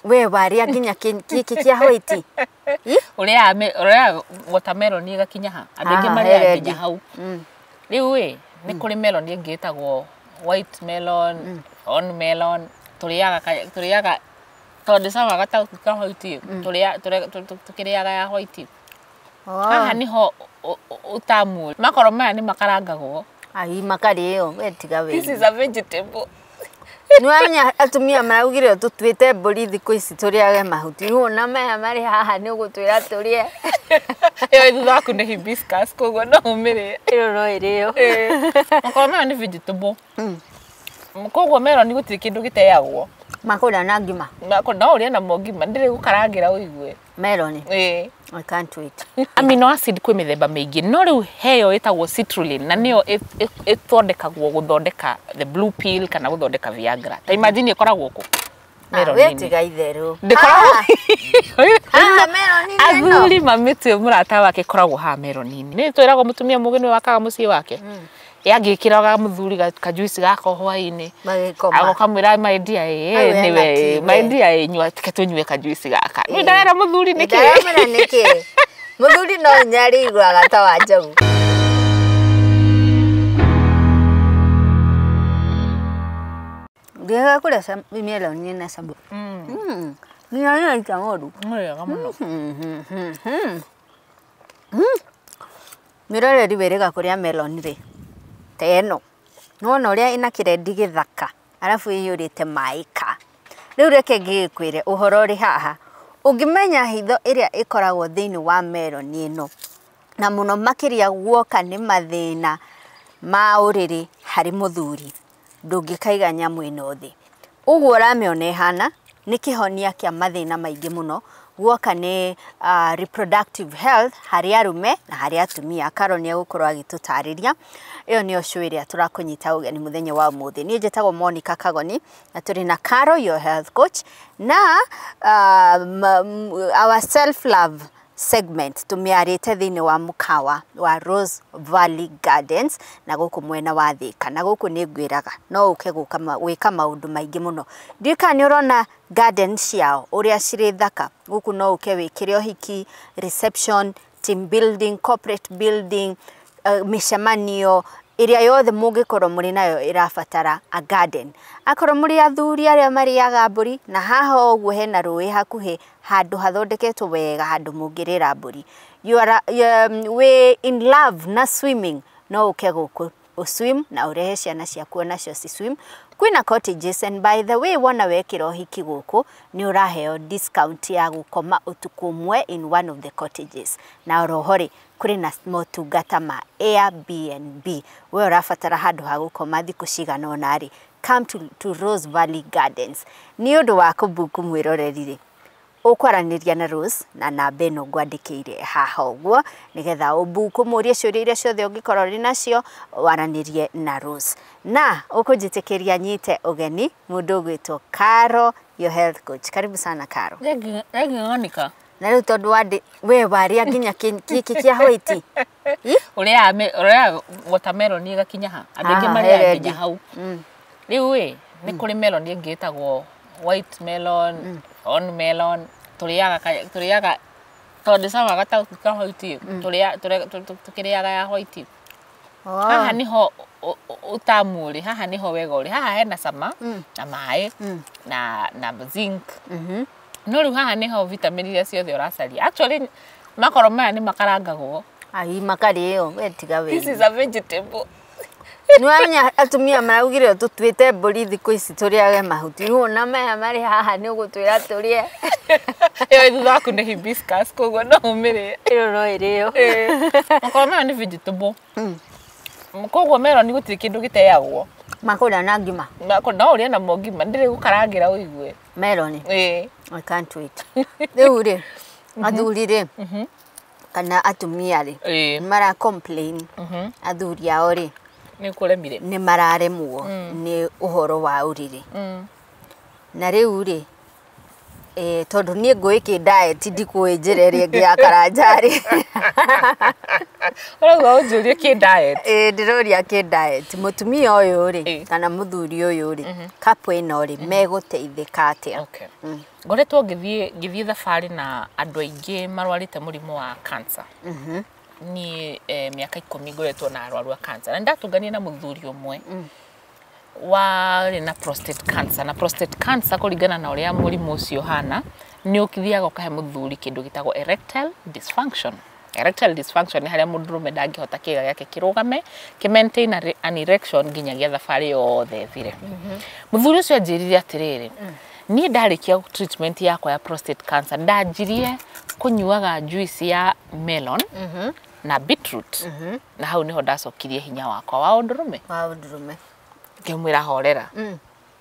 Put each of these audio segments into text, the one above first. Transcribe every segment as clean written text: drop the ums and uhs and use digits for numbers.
We waria nginya kiki kia white. Uria uria watermelon igakinya ha. Andu aingi maria nginya hau. Riu ĩ nĩ kũrĩ melon ĩngĩ ĩtagwo white melon, on melon, tũrĩaga tondũ camaga ta ka white, tũkĩrĩaga ya white. Haha niho utamu. Makoro maya nĩ makarangagwo. Ai makarĩo, we tiga we. This is a vegetable. Nĩwamenya atumia maraugire tũtuĩte mbũri thikũ ici tũrĩage mahuti. Rĩu ona maya marĩ haha nĩ ũgũtwĩra tũrĩe. Ĩyo thutha waku nĩ hibiscus koguo no ũmĩrĩe. Ĩyo no ĩrĩo. Makoro maya nĩ vegetable. Koguo melon gũtirĩ kĩndũ gĩteagwo. Makũrĩa na ngima. No ũrĩe namo ngima, ndĩrĩ gũkarangĩra ũigue. Melon. Ĩĩ. I can't wait. Amino acid kwĩ mĩthemba mĩingĩ no rĩu heyo ĩtagwo citrulline na nĩyo ĩthondekagwo gũthondeka the blue pill kana gũthondeka Viagra. Ta imagine ĩkoragwo kũ? Melon. Tiga itherũ. Ndĩkoragwo. Haha melon-inĩ ĩno. Athuri mamĩtue mũrata wake ĩkoragwo haha melon-inĩ. Nĩ twĩragwo mũtumia mũgĩ nĩwe wakaga mũciĩ wake. Yangĩkĩraga mũthuri kajuici gaka hwaĩ-inĩ. Agoka mwĩra my dear ĩ nĩwe my dear ĩ nyua tike tũnyue kajuici gaka. Nĩ ndarera mũthuri nĩkĩ? Ndarera nĩkĩ? Mũthuri no nyarĩiguaga ta wa njogu. Ndiaga kũrĩa melon na sabu. Nginya nĩ ita ng'ondu. Wega mũno. Mĩroreri wĩrĩga kũrĩa melon rĩ. Ta ĩno. Nĩwona ũrĩa ĩna kĩrendi gĩthaka arabu ĩiyũrĩte maĩ ka. Rĩu reke ngĩkwĩre ũhoro ũrĩ haha. Ũngĩmenya hitho ĩrĩa ĩkoragwo thĩinĩ wa melon ĩno na mũno makĩria guoka nĩ mathĩna ma ũrĩrĩ harĩ mũthuri ndũngĩkaiga nyamũ ĩno thĩ. Ũguo ũramĩona ĩhana nĩ kĩhonia kĩa mathĩna maingĩ mũno guoka nĩ reproductive health harĩ arũme na harĩ atumia. Carol nĩ egũkorwo agĩtũtarĩria. Ĩyo nĩyo show ĩrĩa tũrakũnyita ũgeni mũthenya wa ũmũthĩ. Niĩ njĩtagwo Monica Kagoni na tũrĩ na Carol your health coach na our self love segment tũmĩarĩte thĩinĩ wa mũkawa wa Rose Valley Gardens na gũkũ mwena wa Thika. Na gũkũ nĩ ngwĩraga no ũke gwĩka maũndũ maingĩ mũno. Ndiũĩ kana nĩ ũrona garden ciao ũrĩa cirĩ thaka. Gũkũ no ũke wĩkĩre ũhiki, reception, team building, corporate building, mĩcemanio ĩrĩa yothe mũngĩkorwo mũrĩ nayo ĩrabatara a garden. Akorwo mũrĩ athuri arĩa marĩaga mbũri na haha ũguo hena rũĩ hakuhĩ handũ hathondeketwo wega handũ mũngĩrĩra mbũri. You are we in love na swimming no ũke gũkũ ũswim na ũrehe ciana ciaku onacio ci swim. Kwĩna cottages and by the way wona wekĩra ũhiki gũkũ nĩ ũraheo discount ya gũkoma ũtukũ ũmwe in one of the cottages. Na oroho rĩ kũrĩ na motungata ma Airbnb. We ũrabatara handũ ha gũkoma thikũ cigana ũna rĩ, come to Rose Valley Gardens. Nĩ ũndũ wa kũbuku mwĩroreri rĩ, ũkwaranĩria na Rose na namba ĩno ngwandĩkĩire haha ũguo nĩgetha ũbuku mũrie ciũria iria ciothe ũngĩkorwo ũrĩ nacio waranĩrie na Rose. Na ũkũnjĩtĩkĩria nyite ũgeni mũndũ ũgwĩtwo Carol your health coach. Karibu sana Carol. Thank you Monica. Na rĩu tondũ wandĩ we waria nginya kiki kia white. Uria watermelon ĩgakinya ha. Andũ aingĩ marĩaga nginya hau. Rĩu ĩ nĩ kũrĩ melon ĩngĩ ĩtagwo white melon, on melon, tũrĩaga tondũ camaga ta ka white, tũkĩrĩaga ya white. Haha niho utamu ũrĩ, haha niho wega ũrĩ, haha hena cama na maĩ na zinc. No rĩu haha niho vitamin iria ciothe ũracaria. Actually makoro maya nĩ makarangagwo. Ai makarĩo, we tiga we. This is a vegetable. Nĩwamenya atumia maraugire tũtuĩte mbũri thikũ ici tũrĩage mahuti. Rĩu ona maya marĩ haha nĩ ũgũtwĩra tũrĩe. Ĩyo thutha waku nĩ hibiscus koguo no ũmĩrĩe. Ĩyo no ĩrĩo. Makoro maya nĩ vegetable. Koguo melon gũtirĩ kĩndũ gĩteagwo. Makũrĩa na ngima. No ũrĩe namo ngima, ndĩrĩ gũkarangĩra ũigue. Meloni. Ĩĩ. I can't wait. Rĩu rĩ, athuri rĩ, kana atumia rĩ, Ĩĩ. mara complain athuri ao rĩ, Nĩ kũremire. nĩ mararemwo nĩ ũhoro wa ũrĩrĩ. Na rĩu rĩ, tondũ niĩ ngũĩ kĩ diet ndikũĩ njĩra ĩrĩa ĩngĩ ya karanja rĩ. Ũrauga ũnjũrie kĩ diet? Ĩĩ, ndĩroria kĩ diet. Mũtumia ũyũ rĩ, Ĩĩ. kana mũthuri ũyũ rĩ, couple ĩno rĩ, megũteithĩka atĩa? Okay. Ngoretwo ngĩthiĩ thabarĩ na andũ aingĩ marwarĩte mũrimũ wa cancer. Niĩ mĩaka 10 ngoretwo na arwaru a cancer. Na nĩndatũnganire na mũthuri ũmwe warĩ na prostate cancer. Na prostate cancer kũringana na ũrĩa mũrimũ ũcio ũhana, nĩ ũthiaga ũkahe mũthuri kĩndũ gĩtagwo erectile dysfunction. Erectile dysfunction nĩ harĩa mũndũrũme ndangĩhota kĩga gĩake kĩrũgame, kĩ maintain an erection nginyagia thabarĩ yothe ĩthire. Mũthuri ũcio anjĩrire atĩrĩrĩ, niĩ ndarĩkia treatment yakwa ya prostate cancer, ndanjirie kũnyuaga juice ya melon na beetroot. Na hau nĩho ndacokirie hinya wakwa wa ũndũrũme. Wa ũndũrũme. Ngĩmwĩra horera.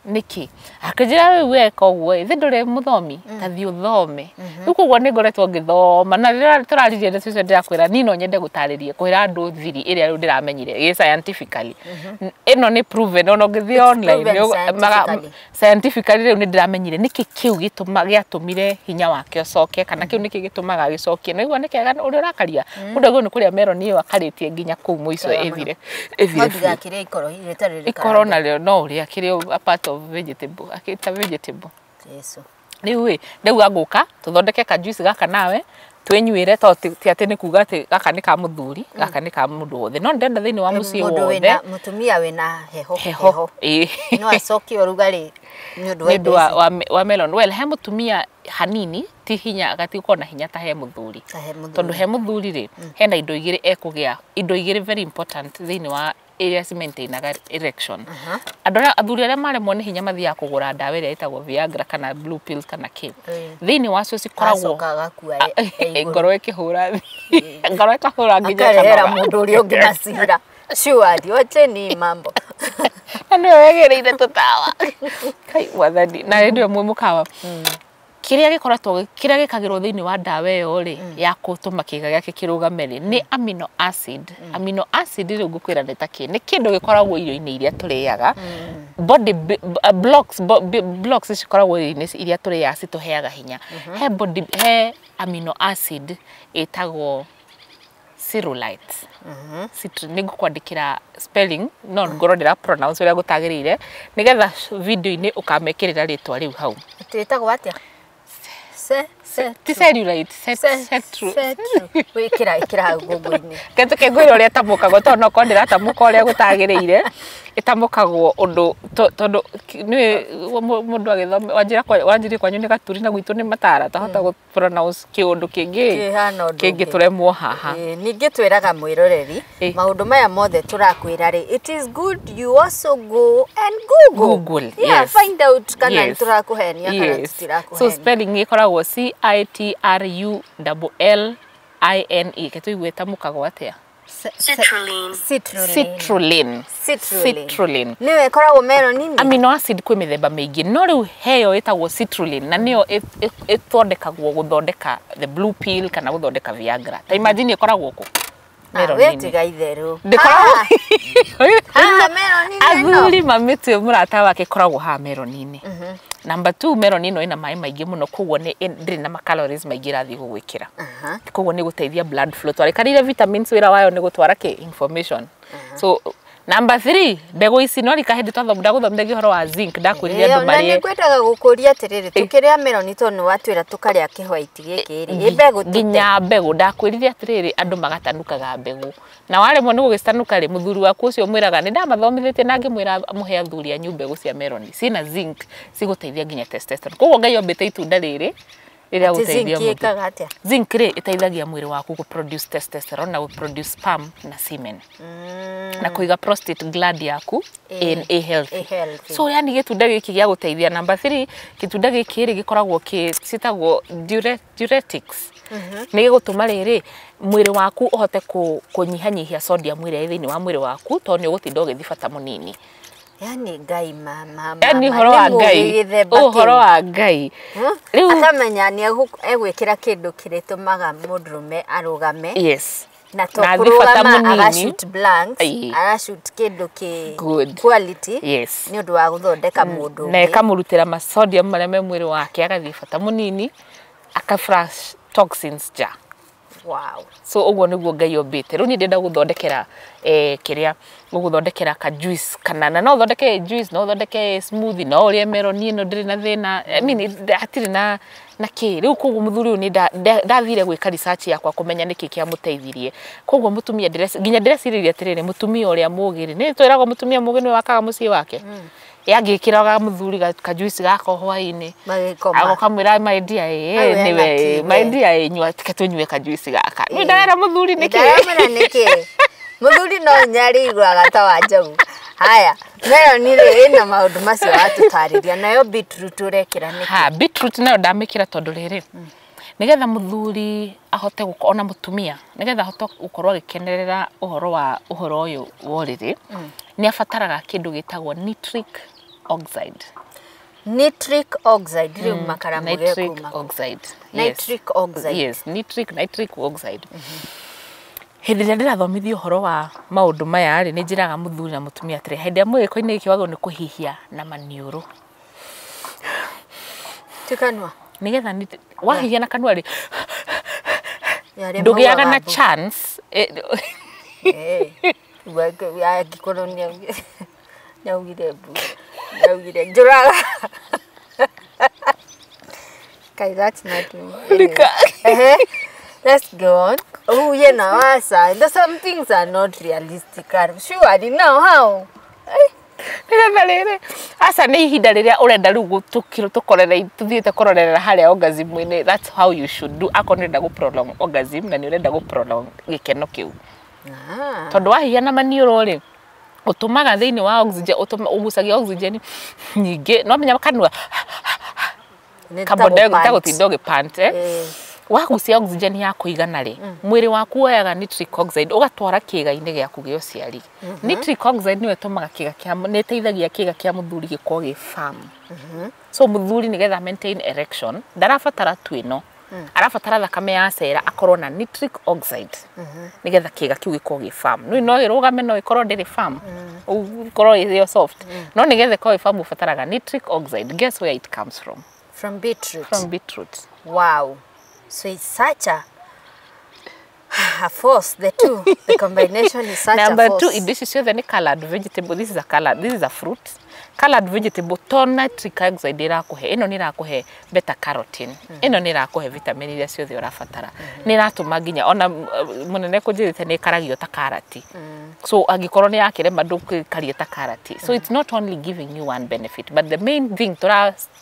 Nĩkĩ? Akĩnjĩra rĩu weka ũguo ĩ, thĩ ndũrĩ mũthomi, ta thiĩ ũthome. Rĩu koguo nĩ ngoretwo ngĩthoma na rĩrĩa tũraririe ndeto icio ndĩrakwĩra niĩ no nyende gũtarĩria kwĩra andũ thiri ĩrĩa rĩu ndĩramenyire ĩ scientifically. Ĩno nĩ proven ona ũngĩthiĩ online proven scientifically. Scientifically rĩu nĩ ndĩramenyire nĩkĩ kĩu gĩatũmire hinya wake ũcoke kana kĩu nĩkĩ gĩtũmaga gĩcokie. Na igua nĩ kega ũrĩa ũrakaria. Mũndũ agĩrĩirwo nĩ kũrĩa melon ĩyo akarĩtie nginya kũu mũico Kega mũno. ĩthire. No Ĩthire biũ. ndigakĩrĩe ikoro rĩtarĩ rĩkarange. Ikoro narĩo no ũrĩa akĩrĩ a part of vegetable, akĩta vegetable. Jesu. Rĩu ĩ, ndauga ngũka tũthondeke ka juice gaka nawe twĩnyuĩre, to ti atĩ nĩ kuga atĩ gaka nĩ ka mũthuri, gaka nĩ ka mũndũ wothe. No ndĩrenda thĩinĩ wa mũciĩ Mũndũ wothe. wĩna mũtumia wĩna heho. Heho. Ĩĩ. No acokie ũrugarĩ nĩ ũndũ wa Nĩ indo ũndũ ici. wa melon. Well, he mũtumia hanini ti hinya gatikorwo na hinya ta he mũthuri. Ta he mũthuri. Tondũ he mũthuri rĩ, hena indo igĩrĩ ekũgĩa, indo igĩrĩ very important thĩinĩ wa ĩrĩa ci maintainaga erection. Andũ arĩa athuri arĩa maremwo nĩ hinya mathiaga kũgũra ndawa ĩrĩa ĩtagwo Viagra kana blue pills kana kĩ. Thĩinĩ wacio cikoragwo Acoka agakua e igũrũ. Ngoro ĩkĩhũra, ngoro ĩkahũra nginya Akarehera ĩkanoga. mũndũ ũrĩa ũngĩ macira. Surely, wacheni mambo. Na nĩwe wegĩrĩire tũtawa. Kai mwathani, na hĩndĩ ĩyo mwĩ mũkawa. Kĩrĩa gĩkoretwo kĩrĩa gĩkagĩrwo thĩinĩ wa ndawa ĩyo rĩ, ya gũtũma kĩga gĩake kĩrũgame rĩ, nĩ amino acid. Amino acid rĩu ngũkwĩra nĩ ta kĩ, nĩ kĩndũ gĩkoragwo irio-inĩ iria tũrĩaga. Body blocks, blocks cikoragwo irio-inĩ iria tũrĩaga citũheaga hinya. He body, he amino acid ĩtagwo cereulide. Nĩ ngũkwandĩkĩra spelling no ngorwo ndĩra pronounce ũrĩa gũtagĩrĩire nĩgetha video-inĩ ũkamekĩrĩra rĩtwa rĩu hau. Twĩtagwo atĩa? Se, se, Ti cellulite, se, cetru. Wĩkĩra, ĩkĩra hau Google-inĩ. Ke ngwĩre ũrĩa ĩtamũkagwo tondũ no korwo ndĩratamũka ũrĩa gũtagĩrĩire, ĩtamũkagwo ũndũ tondũ nĩ mũndũ agĩthoma wanjĩra wanjirie kwanyu nĩ gaturi na gwitũ nĩ matara twahota gũ pronounce kĩũndũ kĩngĩ Kĩhana ũndũ kĩngĩ ũngĩ. tũremwo haha. Ĩĩ, ningĩ twĩraga mwĩroreri maũndũ maya mothe tũrakwĩra rĩ, it is good you also go and Google. Google, yeah, yes. Find out kana Yes. nĩ tũrakũhenia kana Yes. So tũtirakũhenia. spelling ĩkoragwo C I T R U L L I N E. Ke tũigue ĩtamũkagwo atĩa? Citrulline. Citrulline. Citrulline. Citrulline. Citrulline. Nĩyo ĩkoragwo melon-inĩ? Amino acid kwĩ mĩthemba mĩingĩ no rĩu heyo ĩtagwo citrulline na nĩyo ĩthondekagwo gũthondeka the blue pill kana gũthondeka Viagra. Ta imagine ĩkoragwo kũ? Ah, we Melon-inĩ. tiga itherũ. Ndĩkoragwo Ah, melon-inĩ ĩno. Athuri mamĩtue mũrata wake ĩkoragwo haha melon-inĩ. Number 2, melon ĩno ĩna maĩ maingĩ mũno koguo nĩ ndĩrĩ na calories maingĩ ĩrathiĩ gũgwĩkĩra. Koguo nĩ gũteithia blood flow. Twarĩkanĩire vitamins wĩra wayo nĩ gũtwara kĩ information. So number 3, mbegũ ici no rika hĩndĩ twathomu ndagũthomithagia ũhoro wa zinc ndakwĩrire andũ Ĩyo, na marĩe nĩ ngwendaga gũkũria atĩrĩrĩ, tũkĩrĩa melon tondũ nĩ watwĩra tũkarĩa kĩhwaiti gĩkĩ rĩ, ĩ mbegũ tũte? Nginya mbegũ ndakwĩrire atĩrĩrĩ andũ magatanukaga mbegũ na waremwo nĩ gũgĩcitanuka rĩ mũthuri waku ũcio mwĩraga nĩ ndamathomithĩtie na ngĩmwĩra mũhe athuri anyu mbegũ cia melon ciĩna zinc cigũteithia nginya testosterone koguo Ngai ombĩte itunda rĩrĩ rĩrĩa Atĩ zinc gũteithia mũndũ. ĩkaga atĩa? Zinc rĩ ĩteithagia mwĩrĩ waku gũ produce testosterone na gũ produce sperm na semen na kũiga prostate gland yaku Ĩ- ĩ healthy. ĩ healthy. So yani gĩtunda gĩkĩ gĩa gũteithia number 3, gĩtunda gĩkĩ rĩ gĩkoragwo kĩ ciĩtagwo diuretics. Nĩ gĩgũtũma rĩrĩ mwĩrĩ waku ũhote kũnyihanyihia sodium ĩrĩa ĩ thĩinĩ wa mwĩrĩ waku tondũ nĩ ũgũtinda ũgĩthiĩ bata mũnini. Yani Ngai mama. Yani ũhoro wa Ngai. Ũhoro wa Ngai. Rĩu akamenya nĩ egwĩkĩra kĩndũ kĩrĩtũmaga mũndũrũme arũgame. Yes. Na to kũrũgama agashoot blanks, arashoot kĩndũ kĩ quality. Yes. Nĩ ũndũ wa gũthondeka mũndũ. Na ĩkamũrutĩra ma sodium marĩa me mwĩrĩ wake agathiĩ bata mũnini aka flush toxins ja. Wow. So ũguo nĩguo Ngai ombĩte. Rĩu niĩ ndĩrenda gũthondekera kĩrĩa gũgũthondekera ka juice kana na no ũthondeke juice, no ũthondeke smoothie, no ũrĩe melon ĩno ndĩrĩ na thĩna. I mean hatirĩ na kĩ. Rĩu koguo mũthuri ũyũ nĩ ndathire gwĩka research yakwa kũmenya nĩkĩ kĩamũteithirie. Koguo mũtumia nginya ndĩrecirĩria atĩrĩrĩ, mũtumia ũrĩa mũũgĩ rĩ, nĩ twĩragwo mũtumia mũũgĩ nĩwe wakaga mũciĩ wake. Yangĩkĩraga mũthuri ka juice gaka hwaĩ-inĩ agokamwĩra my dear nĩwe my dear nyua tike tũnyue ka juice gaka. Nĩ ndarera mũthuri nĩkĩ? Ndarera nĩkĩ? Mũthuri no nyarĩiguaga ta wa njogu. Haya, melon rĩ ĩna maũndũ macio watũtarĩria, nayo beetroot ũrekĩra nĩkĩ? Ha, beetroot nayo ndamĩkĩra tondũ rĩrĩ, nĩgetha mũthuri ahote gũkorwo ona mũtumia nĩgetha ahote gũkorwo agĩkenerera ũhoro wa ũhoro ũyũ wa ũrĩrĩ, nĩ abataraga kĩndũ gĩtagwo nitric oxide. Nitric oxide rĩu makara mũge kuma. Nitric oxide. Nitric oxide. Yes, nitric oxide. Hĩndĩ ĩrĩa ndĩrathomithia ũhoro wa maũndũ maya rĩ, nĩ njĩraga mũthuri na mũtumia atĩrĩ, hĩndĩ ĩrĩa mwĩ gĩko-inĩ gĩkĩ wagĩrĩirwo nĩ kũhihia na maniũrũ. Ti kanua. Nĩgetha wahihia na kanua rĩ, ndũgĩaga na chance. Angĩkorwo nĩaugire mbu, nĩaugire njũraga. Kai, that's not me. Anyway. Let's go on. Oh, yeah, now, some things are not realistic. Surely, now, how? Nĩgetha rĩrĩ, aca nĩ ihinda rĩrĩa ũrenda rĩu tũkorere tũthiĩte kũrorerera harĩa orgasm-inĩ. That's how you should do. Akorwo nĩ ũrenda gũ prolong orgasm na nĩ ũrenda gũ prolong gĩkeno kĩu. Tondũ wahihia na maniũrũ rĩ, ũtũmaga thĩinĩ wa oxygen, ũgucagia oxygen nyingĩ. No menya kanua carbon dioxide gũtinda ũgĩpant. Wagucia oxygen ya kũigana rĩ, mwĩrĩ waku woyaga nitric oxide ũgatwara kĩĩga-inĩ gĩaku gĩa ũciari. Nitric oxide nĩyo ĩtũmaga kĩĩga kĩa, nĩ ĩteithagia kĩĩga kĩa mũthuri gĩkorwo gĩ firm. So mũthuri nĩgetha maintain erection ndarabatara tu ĩno, arabatara thakame ya cera akorwo na nitric oxide nĩgetha kĩĩga kĩu gĩkorwo gĩ firm. No ĩrũgame no ĩkorwo ndĩrĩ firm, ĩkorwo ĩrĩ soft, no nĩgetha ĩkorwo ĩ firm ũbataraga nitric oxide. Guess where it comes from? From beetroot. From beetroot. Wow. So it's such a force, the two, the combination is such Number a force. Number two, indo ici ciothe nĩ colored vegetable. This is a colored, this is a fruit. Colored vegetable, to nitric oxide ĩrakũhe, ĩno nĩ ĩrakũhe beta carotene, ĩno nĩ ĩrakũhe vitamin iria ciothe ũrabatara. Nĩ ĩratũma nginya ona mũnene kũnjĩrĩte nĩ ĩkaragio ta karati. So angĩkorwo nĩ yakĩrema ndũgĩkarie ta karati. So it's not only giving you one benefit, but the main thing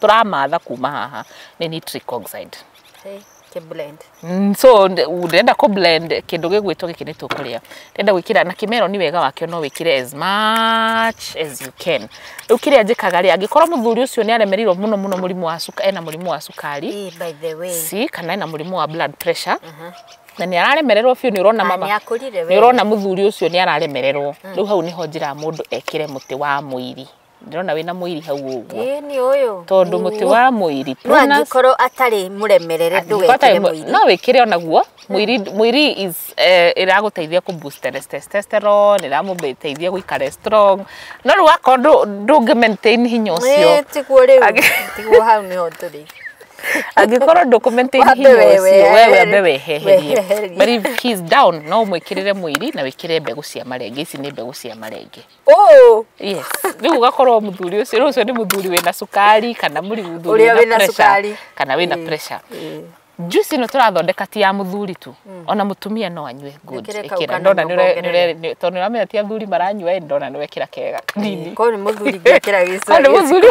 tũramatha kuma haha nĩ nitric oxide. Hey. Blend. So ndĩrenda kũ blend kĩndũ gĩgwĩtwo gĩkĩ nĩ tũkũrĩa. Ndĩrenda gwĩkĩra na kĩmero nĩ wega wakĩo no wĩkĩre as much as you can. Rĩu kĩrĩa njĩkaga rĩ, angĩkorwo mũthuri ũcio nĩ aremereirwo mũno mũno mũrimũ wa cukari, ena mũrimũ wa cukari, by the way, si kana ena mũrimũ wa blood pressure, na nĩ araremererwo biũ, nĩ ũrona mama, nĩ ũrona mũthuri ũcio nĩ araremererwo. Rĩu hau nĩho njĩraga mũndũ ekĩre mũtĩ wa mũiri. Ndĩrona wĩna mũiri hau ũguo. Ĩĩ nĩ ũyũ. Tondũ mũtĩ wa mũiri. No angĩkorwo atarĩ mũremerere ndũgekĩre mũiri. No wĩkĩre onaguo. Mũiri is ĩragũteithia kũ boost testosterone, ĩramũteithia gũikara strong. No rĩu akorwo ndũngĩ maintain hinya ũcio. Ĩĩ tiguo rĩu. Tiguo hau nĩho tũrĩ. Angĩkorwo ndũkũ maintain hinya ũcio, wewe ambe weheherie. But if he's down, no mwĩkĩrĩre mũiri na wĩkĩre mbegũ cia marenge. Ici nĩ mbegũ cia marenge. Oh. Yes. Rĩu ũgakorwo mũthuri ũcio, rĩu ũcio nĩ mũthuri wĩna cukari kana mũthuri wĩna pressure, kana wĩna pressure. Juice ĩno tũrathondeka ti ya mũthuri tu, ona mũtumia no anyue. Good. Ĩkĩra ndona nĩ tondũ nĩũramenya ti athuri maranyua, ĩ ndona nĩ wekĩra kega kanini. Korwo nĩ mũthuri ngekĩra gĩciko. Korwo nĩ mũthuri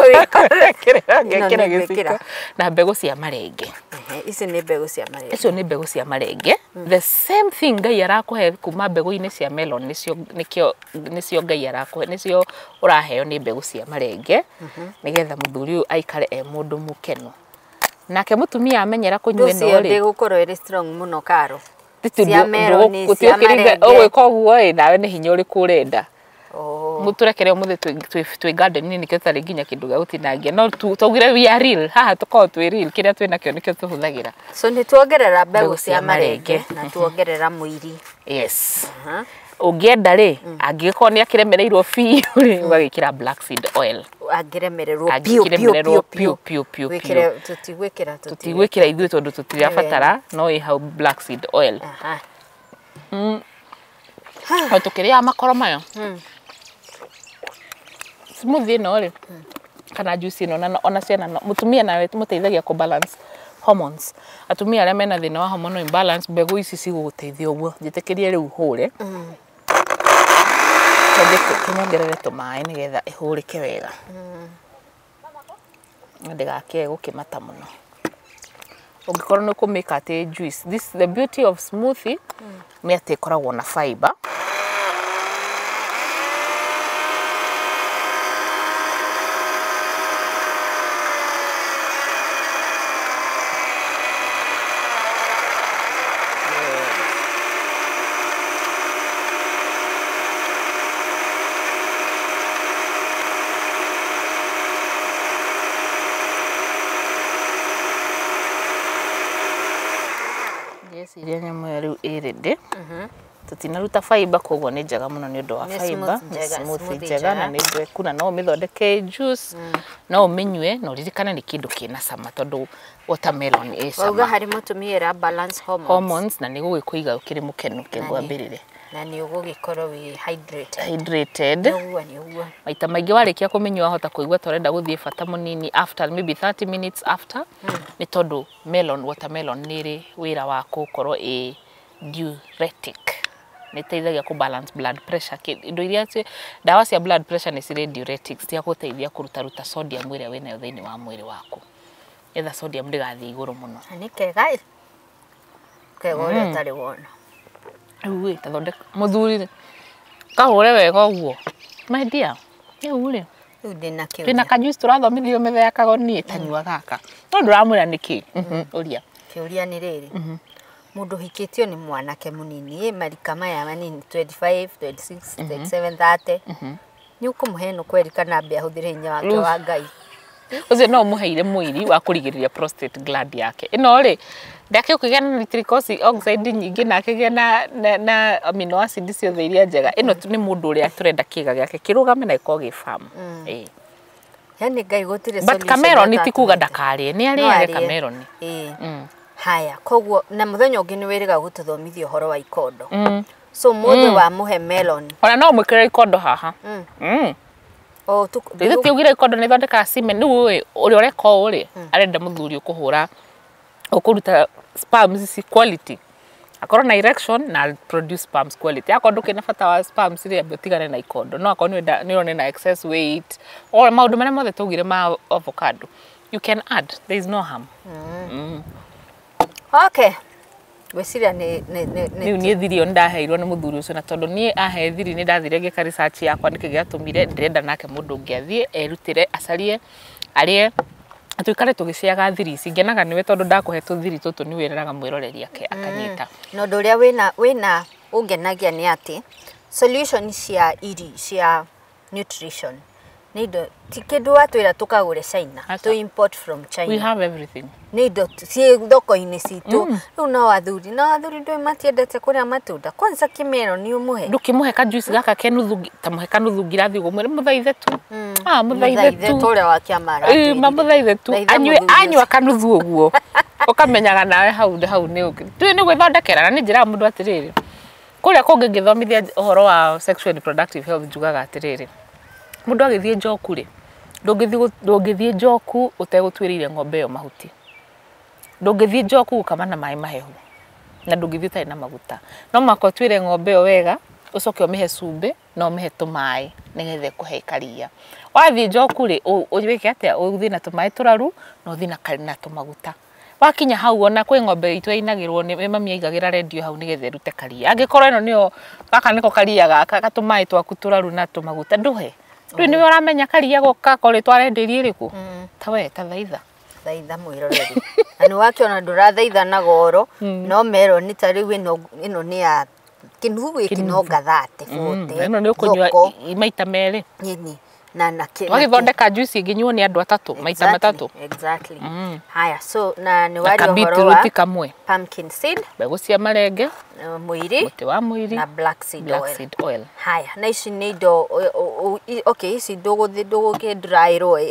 ngekĩra gĩciko. Na mbegũ cia marenge. Ici nĩ mbegũ cia marenge. Icio nĩ mbegũ cia marenge. The same thing Ngai arakũhe kuma mbegũ-inĩ cia melon, nĩcio Ngai arakũhe, nĩcio ũraheo nĩ mbegũ cia marenge, nĩgetha mũthuri ũyũ aikare e mũndũ mũkenu. Nake mũtumia amenyera kũnyua ĩno rĩ, ndĩgũkorwo ĩrĩ strong mũno karo. Cia melon, cia marenge. Ũgwĩka ũguo ĩ, nawe nĩ hinya ũrĩkũ ũrenda. Mũtũrekere ũmũthĩ twĩ garden-inĩ nĩkĩo tũtarĩ nginya kĩndũ gĩa gũtinangia no twaugire we are real haha tũkoragwo twĩ real kĩrĩa twĩ nakĩo nĩkĩo tũhũthagĩra. So nĩ tuongerera mbegũ cia marenge na tuongerera mũiri. Yes. Ũngĩenda rĩ angĩgĩkorwo nĩ akĩremereirwo biũ rĩ ũgagĩkĩra black seed oil. Angĩremererwo biũ biũ biũ biũ biũ. Tũtigwĩkĩra ithuĩ tondũ tũtirabatara no ĩ hau black seed oil. No tũkĩrĩaga makoro mayo. Smoothie ĩno rĩ kana juice ĩno ona ciana mũtumia nawe mũteithagia kũ balance hormones. Atumia arĩa mena thĩna wa hormonal imbalance mbegũ ici cigũgũteithia ũguo. Njĩtĩkĩrie rĩu hũre. Kĩnyongerere tũmaĩ nĩgetha ĩhũrĩke wega. Ndĩgakĩe gũkĩmata mũno. Ũngĩkorwo nĩ ũkũmĩka atĩ juice. This the beauty of smoothie nĩ atĩ ĩkoragwo na fiber. Iria nyamũ ĩyo rĩu ĩ ready. Tũtinaruta fiber koguo nĩ njega mũno nĩ ũndũ wa fiber. Nĩ smoothie njega na nĩ njweku na no ũmĩthondeke juice no ũmĩnyue na ũririkane nĩ kĩndũ kĩna cama tondũ watermelon ĩ cama. Wauga harĩ mũtumia ĩra balance hormones. Hormones na nĩ gũgĩkũiga ũkĩrĩ mũkenu kĩngwambĩrĩre. Na nĩ ũgũgĩkorwo wĩ hydrated. Hydrated. Nĩguo nĩguo. Maita maingĩ warĩkia kũmĩnyua wahota kũigua ta ũrenda gũthiĩ bata mũnini after maybe 30 minutes after nĩ tondũ melon watermelon nĩ ĩrĩ wĩra wa gũkorwo ĩ diuretic. Nĩ ĩteithagia kũ balance blood pressure. Indo iria ndawa cia blood pressure nĩ cirĩ diuretics cia gũteithia kũrutaruta sodium ĩrĩa wĩnayo thĩinĩ wa mwĩrĩ waku. Getha sodium ndĩgathiĩ igũrũ mũno. Na nĩ kega ĩ. Kega ũrĩa ũtarĩ wona. Rĩu ĩ tathondeka mũthuri rĩ kahũre wega ũguo. My dear, rĩu rĩ Rĩu ndĩna kĩũria. Twĩna kajuice tũrathomithio mĩthenya kagoni tanyua gaka. No ndũramwĩra nĩkĩ? Ũria. Kĩũria nĩ rĩrĩ. Mũndũ ũhikĩtio nĩ mwanake mũnini marika maya manini 25, 26, 27, 30. Nĩ ũkũmũhe ĩno kweri kana ambe ahũthĩre hinya wake wa Ngai? Ũcio no ũmũheire mũiri wa kũrigĩrĩria prostate gland yake. Ĩno rĩ ndakĩũkĩgĩa na nitric oxide nyingĩ na akĩgĩa na amino acid ciothe iria njega. Ĩno nĩ mũndũ ũrĩa tũrenda kĩga gĩake kĩrũgame na gĩkorwo gĩ firm. Yani Ngai gũtirĩ solution. But kameroni ti kuga ndakarĩe, nĩ arĩage kameroni. Haya, koguo na mũthenya ũngĩ nĩ wĩrĩga gũtũthomithia ũhoro wa ikondo. So mũthĩ wa mũhe melon. Ona no ũmwĩkĩre ikondo haha. Ithuĩ tiugire ikondo nĩ ithondekaga semen. Rĩu ũrĩa ũreka ũũ rĩ arenda mũthuri ũkũhũra ũkũruta sperms ici quality. Akorwo na erection na produce sperms quality. Akorwo ndũkĩrĩ na bata wa sperms rĩ ambe ũtigane na ikondo. No akorwo nĩ ũrona na excess weight or maũndũ marĩa mothe twaugire ma avocado. You can add, there is no harm. Okay. Gwĩciria nĩ Rĩu niĩ thiri ĩyo nĩndaheirwo nĩ mũthuri ũcio na tondũ niĩ ahe thiri nĩ ndathire ngĩka research yakwa nĩkĩ gĩatũmire ndĩrenda nake mũndũ ũngĩ athiĩ erutĩre acarie arĩe tuikare tũgĩciaga thiri ici. Ngenaga nĩwe tondũ ndakũhe tũthiri tũtũ nĩ wĩreraga mwĩroreri ake akanyita. Na ũndũ ũrĩa wĩna ũngenagia nĩ atĩ solution cia iri cia nutrition nĩ indo ti kĩndũ watwĩra tũkagũre China, to import from China. We have everything. Nĩ indo ciĩ thoko-inĩ citũ. Rĩu no athuri ndũĩ matiendete kũrĩa matunda. Kwanza kĩmero nĩ ũmũhe. Ndũkĩmũhe kajuice gaka ke nuthu ta mũhe kanuthu ngirathi ũguo mwĩre mũthaithe tu. Mũthaithe tu. Ũrĩa wa kĩama aratwĩrire. Mamũthaithe tu. Anyua kanuthu ũguo. Ũkamenyaga nawe hau hau nĩ ũkĩ. Tũĩ nĩ gwĩthondekera na nĩ njĩraga mũndũ atĩrĩrĩ. Kũrĩa kũngĩ ngĩthomithia ũhoro wa sexual reproductive health njugaga atĩrĩrĩ. Mũndũ agĩthiĩ njoku rĩ, ndũngĩthiĩ njoku ũtegũtuĩrĩire ng'ombe ĩyo mahuti. Ndũngĩthiĩ njoku gũkama na maĩ mahehu na ndũngĩthiĩ ũtarĩ na maguta. No mũhaka ũtuĩre ng'ombe ĩyo wega, ũcoke ũmĩhe cumbĩ na ũmĩhe tũmaĩ nĩgetha ĩkũhe karia. Wathiĩ njoku rĩ, ũwĩke atĩa? Ũthiĩ na tũmaĩ tũraru na ũthiĩ na tũmaguta. Wakinya hau ona kwĩ ng'ombe itũ ĩinagĩrwo nĩ mami aigagĩra redio hau nĩgetha ĩrute karia. Angĩkorwo ĩno nĩyo gaka nĩko karia gaka gatũmaĩ twaku tũraru na tũmaguta ndũhe. Rĩu nĩwe ũramenya karia gakorĩtwo arenderie ĩrĩkũ? Ta we ta thaitha. Thaitha mwĩroreri. Na nĩ wakĩona ndũrathaitha na goro no meroni ta rĩu ĩno nĩ ya Kĩnuthu gĩkĩ no ngathate 40. Ĩno nĩ ũkũnyua maita merĩ. Nyeni na na twagĩthondeka juice ĩngĩnyuo nĩ andũ atatũ maita matatũ. Exactly. Haya, so na nĩ waria ũhoro wa kamwe pumpkin seed, mbegũ cia marenge, mũiri, mũtĩ wa mũiri na black seed oil. Black seed oil. Haya, na ici nĩ indo okay, ici ndũgũkĩ dry roll.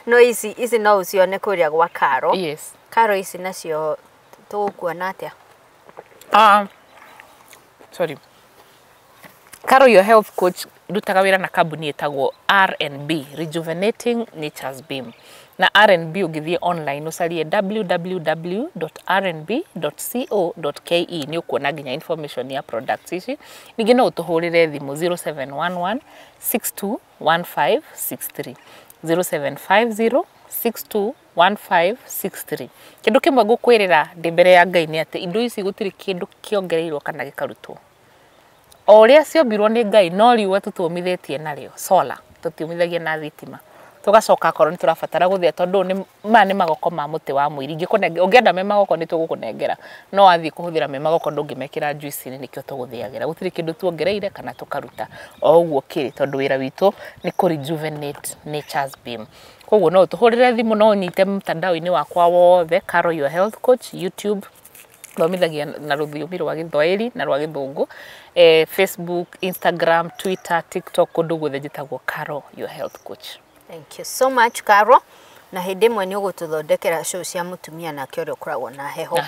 No ici no ũcione kũrĩa gwa Karo. Yes. Karo ici nacio tũgũkuona atĩa? Sorry. Karo your health coach ndutaga wĩra na kambuni ĩtagwo R&B, Rejuvenating Nature's Beam. Na R&B ũngĩthiĩ online ũcarie www.rnb.co.ke nĩ ũkuona nginya information ya products ici. Ningĩ no ũtũhũrĩre thimũ 0711 621563 0750 621563. Kĩndũ kĩmwe ngũkwĩrĩra ndĩ mbere ya Ngai nĩ atĩ indo ici gũtirĩ kĩndũ kĩongereirwo kana gĩkarutwo. O ũrĩa ciombirwo nĩ Ngai no riũa tũtũmithĩtie narĩo solar, tũtiũmithagia na thitima. Tũgacoka akorwo nĩ tũrabatara gũthĩa tondũ maya nĩ magoko ma mũtĩ wa mũiri. Ũngĩenda me magoko nĩ tũgũkũnengera, no wathiĩ kũhũthĩra me magoko ndũngĩmekĩra juice-inĩ, nĩkĩo tũgũthĩagĩra. Gũtirĩ kĩndũ tuongereire kana tũkaruta, o ũguo kĩrĩ tondũ wĩra witũ nĩ kũ rejuvenate nature's beam. Koguo no ũtũhũrĩre thimũ, no ũnyite mtandao-inĩ wakwa wothe, Karo your health coach, YouTube thomithagia na rũthiomi rwa Gĩthwaĩri na rwa Gĩthũngũ, Facebook, Instagram, Twitter, TikTok, kũndũ guothe njĩtagwo Karo your health coach. Thank you so much Karo. Na hĩndĩ ĩmwe nĩ ũgũtũthondekera show cia mũtumia nake ũrĩa ũkoragwo na heho.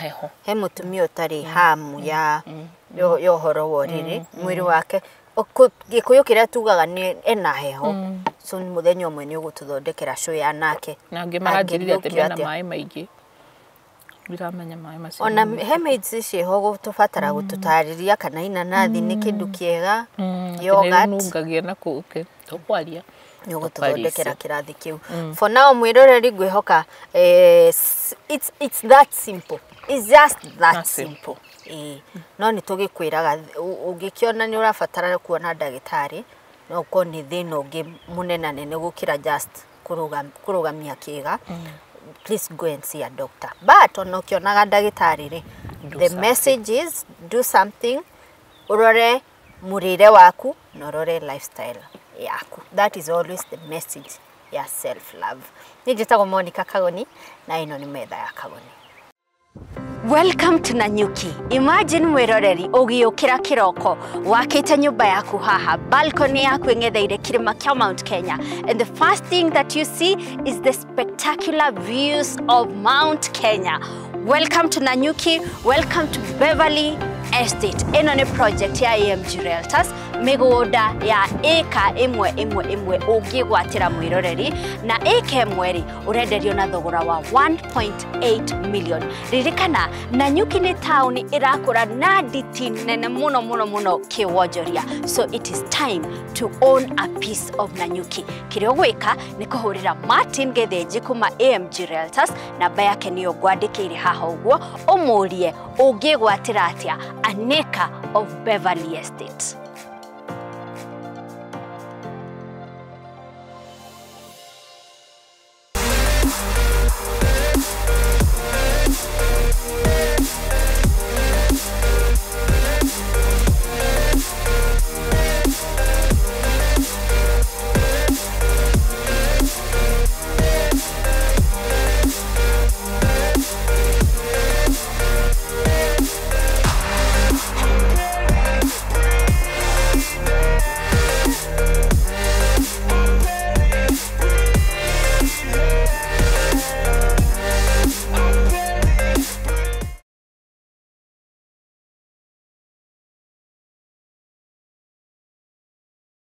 He mũtumia ũtarĩ hamu ya ya ũhoro wa ũrĩrĩ, mwĩrĩ wake Gĩkũyũ kĩrĩa tugaga nĩ ena heho. So mũthenya ũmwe nĩ ũgũtũthondekera show ya nake. Na angĩ maranjĩrire atĩ mena maĩ maingĩ. Ndiramenya maĩ macio. Ona he maids ciĩho gũtũbatara gũtũtarĩria kana inanathi nĩ kĩndũ kĩega, yogurt. Nĩnungagia na kũu tũkwaria. Nĩ ũgũtũthondekera kĩrathi kĩu. For now mwĩroreri ngwĩhoka it's that simple. It's just that simple. No nĩ tũgĩkwĩraga ũngĩkĩona nĩ ũrabatara kuona ndagĩtarĩ no ũkorwo nĩ thĩna ũngĩ mũnenanene gũkĩra just kũrũgamia kĩga. Please go and see a doctor. But ona ũkĩonaga ndagĩtarĩ rĩ, the message is do something, ũrore mũrĩre waku na ũrore lifestyle yaku. That is always the message ya self love. Niĩ njĩtagwo Monica Kagoni na ĩno nĩ metha ya Kagoni. Welcome to Nanyuki. Imagine mwĩroreri ũgĩũkĩra kĩroko wakĩte nyũmba yaku haha, balcony yaku ĩng'etheire kĩrĩma kĩa Mount Kenya, and the first thing that you see is the spectacular views of Mount Kenya. Welcome to Nanyuki, welcome to Beverly Estate. Ĩno nĩ project ya AMG Realtors, mĩgũnda ya ĩka ĩmwe ĩmwe ĩmwe ũngĩgwatĩra mwĩroreri, na ĩka ĩmwe rĩ ũrenderio na thogora wa 1.8 million. Ririkana Nanyuki nĩ taũni ĩrakũra na nditi nene mũno mũno mũno kĩwonjoria, so it is time to own a piece of Nanyuki. Kĩrĩa ũgwĩka nĩ kũhũrĩra Martin Gĩthĩnji kuma AMG Realtors, namba yake nĩyo ngwandĩkĩire haha ũguo, ũmũrie ũngĩgwatĩra atĩa an acre of Beverly Estate.